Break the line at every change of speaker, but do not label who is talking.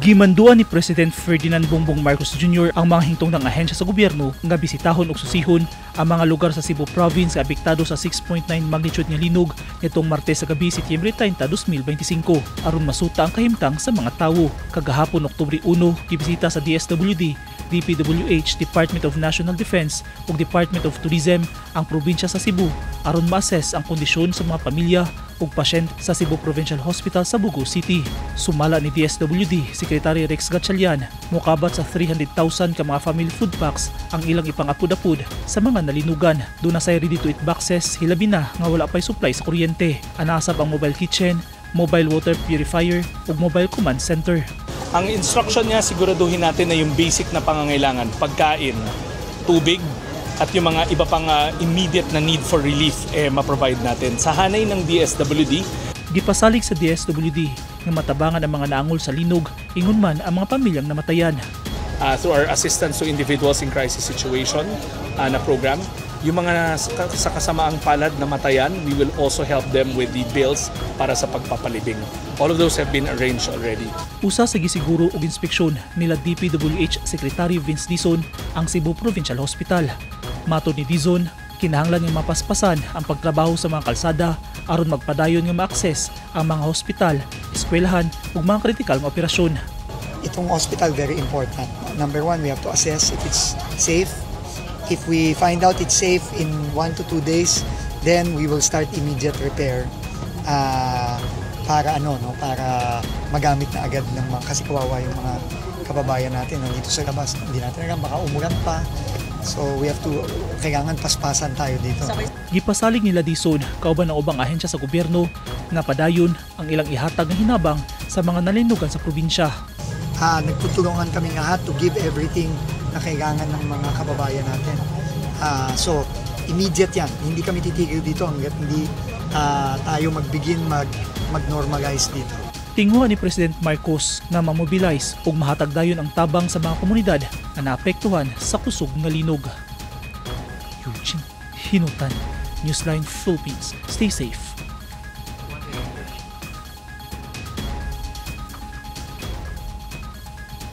Gimanduan ni President Ferdinand Bongbong Marcos Jr. ang mga hingtungdang ahensya sa gobyerno nga bisitahon ug susihon ang mga lugar sa Cebu Province nga apektado sa 6.9 magnitude nga linog nitong Martes sa gabi, Setyembre 30, 2025, aron masuta ang kahimtang sa mga tawo. Kagahapon, Oktubre 1, gibisita sa DSWD, DPWH, Department of National Defense ug Department of Tourism ang probinsya sa Cebu aron ma-assess ang kondisyon sa mga pamilya ug pasyente sa Cebu Provincial Hospital sa Bogo City. Sumala ni DSWD Secretary Rex Gatchalian, mokabat sa 300,000 ka mga family food packs ang ilang ipangapud-apud sa mga nalinugan. Duna say ready to eat boxes, hilabi na nga wala pay supply sa kuryente. Anaa sab ang mobile kitchen, mobile water purifier ug mobile command center.
Ang instruction niya, siguraduhin natin na yung basic na pangangailangan, pagkain, tubig, at yung mga iba pang immediate na need for relief, eh, ma-provide natin. Sa hanay ng DSWD,
Gipasalig sa DSWD nga matabangan ang mga naangol sa linog, ingon man ang mga pamilyang namatayan.
Through our assistance to individuals in crisis situation na program, yung mga sa kasamaang palad namatayan, we will also help them with the bills para sa pagpapalibing. All of those have been arranged already.
Usa sa gisiguro og inspeksyon nila DPWH Secretary Vince Dizon ang Cebu Provincial Hospital. Matod ni Dizon, kinahanglan nga mapaspasan ang pagtrabaho sa mga kalsada aron magpadayon nga ma-access ang mga hospital, eskwelahan ug mga kritikal nga operasyon.
Itong hospital, very important. Number one, we have to assess if it's safe. If we find out it's safe in 1 to 2 days, then we will start immediate repair para ano no, para magamit na agad ng mga, kasi kawawa yung mga kababayan natin nandito sa labas. Hindi natin alam, baka umulan pa. So we have to, kailangan paspasan tayo dito.
Gipasalig nila Dizon kauban ang ubang ahensya sa gobyerno nga padayon ang ilang ihatag nga hinabang sa mga nalinugan sa probinsya.
Nagtutulungan kami lahat to give everything na kailangan ng mga kababayan natin. So, immediate yan. Hindi kami titigil dito hanggat hindi tayo mag-begin mag-normalize dito.
Tinguha ni President Marcos nga ma-mobilize ug mahatag dayon ang tabang sa mga komunidad nga naapektuhan sa kusog nga linog. Eugene Hinutan, Newsline Philippines. Stay safe.